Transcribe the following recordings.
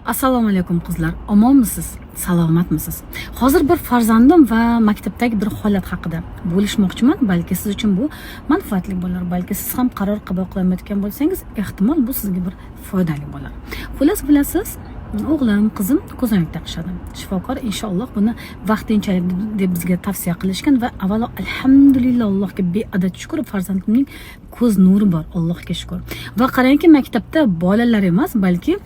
Assalomu alaykum, qizlar. Omonmisiz? Salomatmisiz? Hozir bir farzandim va maktabdagi bir holat haqida bo'lishmoqchiman. Balki siz uchun bu manfaatli bo'lar, balki siz ham qaror qabul qilmayotgan bo'lsangiz, ehtimol bu sizga bir foydali bo'lar. Xullas, bilasiz, o'g'lim, qizim ko'zoynak taqishadi. Shifokor inshaalloh buni vaqtinchalik deb bizga tavsiya qilishgan va avvalo alhamdulillah, Allohga beadad shukr, farzandimning ko'z nuri bor, Allohga shukr. Va qarangki, maktabda bolalar emas, balki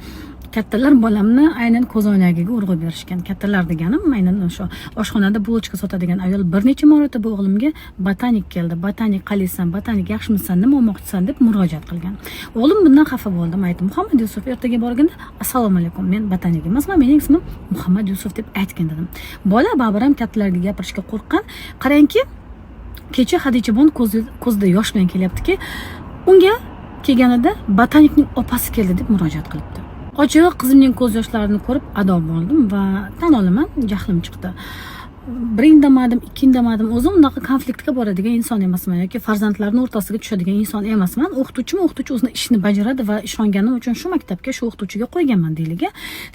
kattalar bolamni aynan ko'zoynagiga urg'u berishgan. Kattalar deganim aynan o'sha oshxonada булочка sotadigan ayol bir necha marotaba o'g'limga "Botanik keldi, botanik, qalaysan, botanik, yaxshimisan, nima olmoqchisan?" deb murojaat qilgan. O'g'lim bundan xafa bo'ldi. Man aytdim: "Muhammad Yusuf, ertaga borganda 'Assalomu alaykum, men botanik emasman, mening ismim Muhammad Yusuf' deb aytgin", dedim. Bola baribir ham kattalarga gapirishga qo'rqqan. Qarangki, kecha Hadichabon ko'zida yosh bilan kelyaptiki, unga kelganida "Botanikning opasi keldi" deb murojaat qilibdi. Ochig'i, qizimning ko'z yoshlarini ko'rib ado bo'ldim va tan olaman, jahlim chiqdi. Bir indamadim, ikki indamadim. O'zim unaqa konfliktga boradigan inson emasman yoki farzandlarni o'rtasiga tushadigan inson emasman. O'qituvchimi, o'qituvchi o'zini ishini bajaradi va ishonganim uchun shu maktabga, shu o'qituvchiga qo'yganman deylik.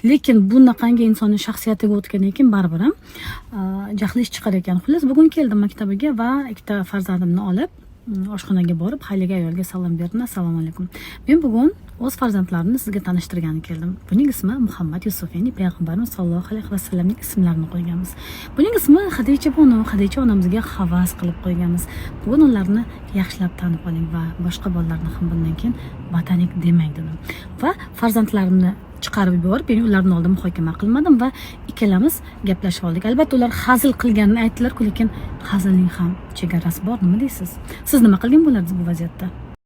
Lekin bunaqangi insonni shaxsiyatiga o'tgandan keyin baribir ham jahli ish chiqar ekan. Xullas, bugun keldim maktabiga va ikkita farzandimni olib oshxonaga borib, haligi ayolga salom berdim: "Assalomu alaykum, men bugun o'z farzandlarimni sizga tanishtirgani keldim. Buning ismi Muhammad Yusuf, ya'ni payg'ambarimiz sollallohu alayhi vasallamning ismlarini qo'yganmiz. Buning ismi Hadicha Bonu, Hadicha onamizga havas qilib qo'yganmiz. Bugun ularni yaxshilab tanib oling va boshqa bolalarni ham bundan keyin botanik demang", dedim va farzandlarimni chiqarib yuborib, ya'ni ularni oldida muhokama qilmadim va ikkalamiz gaplashib oldik. Albatta, ular hazil qilganini aytdilar, lekin hazilning ham chegarasi bor. Nima deysiz? Siz nima qilgan bo'lardingiz bu vaziyatda?